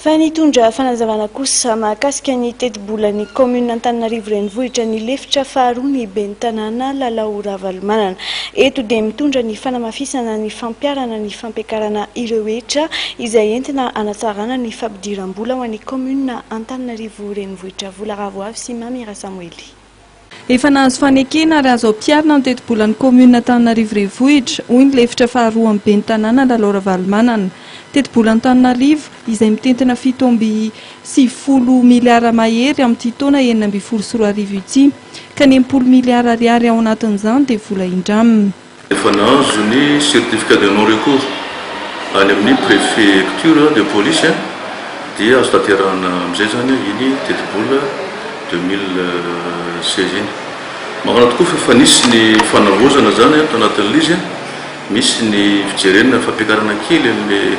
Fa nitondra fanazavana kosa mahakasika ny tetibolan'ny kaominina Antananarivo Renivohitra ny lefitra faharoa ny ben'ny tanàna Lalao Ravalomanana. Eto dia mitondra ny fanamafisana ny fampiharana ny fampiakarana ireo hetra izay entina hanatsarana ny fampidiram-bola ho an'ny kaominina Antananarivo Renivohitra Vola Ravoavy sy Mamy Rasamoely. Efa nahazo fanekena ary azo ampiharina ny tetibolan'ny kaominina Antananarivo Renivohitra, hoy ny lefitra faharoa amin'ny ben'ny tanàna Lalao Ravalomanana. Tetibolan'Antananarivo, izay mitentina 97 miliara mahery amin'ity taona 2016 ity, ka ny 60 miliara ariary ao anatin'izany dia vola indramina. Efa nahazo ny certificat de non recours any amin'ny préfecture de police dia azo tanterahana amin'izay izany iny tetibola 2016 iny. Marina tokoa fa efa nisy ny fanavaozana izany ato anatin'ilay izy, misy ny fijerena fampiakarana kely an'ilay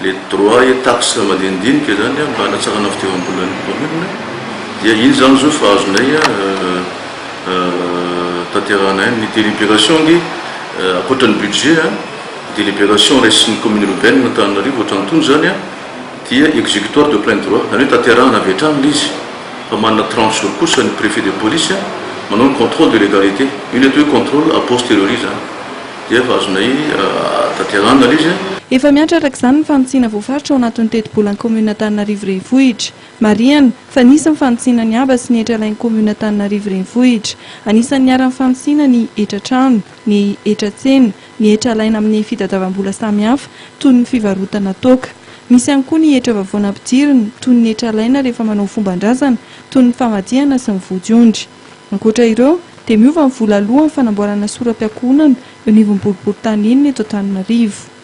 le droit et taxe madinidinika izany mba hanatsarana ny fidiram-bolan'ny commune dia iny izany izao efa azonay Tanterahana ny délibération ange ankoatra ny budget a, délibération raisin'ny commune urbaine Antananarivo ohatran'itony izany a dia exécutoire de plein droit, izany hoe tanterahana avy hatrany ilay izy fa manana 30 jours kosa ny préfet de police manao ny contrôle de légalité, io ny atao hoe contrôle a posteriori izany dia efa azonay tanterahana ilay izy. Efa mihatra araka izany ny fanitsiana voafaritra ao anatin'ny tetibolan'ny kaominina Antananarivo Renivohitra. Marihana, fa nisy ny fanitsiana ny haba sy ny hetra alain'ny kaominina Antananarivo Renivohitra. Anisan'ny niharan'ny fanitsiana ny hetra trano, ny hetra tsena, ny hetra alaina amin'ny fitadiavam-bola samihafa, toy ny fivarotana toaka. Misy ihany koa ny hetra vaovao nampidirina, toy ny hetra alaina rehefa manao fomban-drazana, toy ny famadihana sy ny vodiondry. Ankoatra ireo, dia miova ny vola aloa amin'ny fanamboarana sora-piankohonana eo anivon'ny boriborintany enina eto Antananarivo.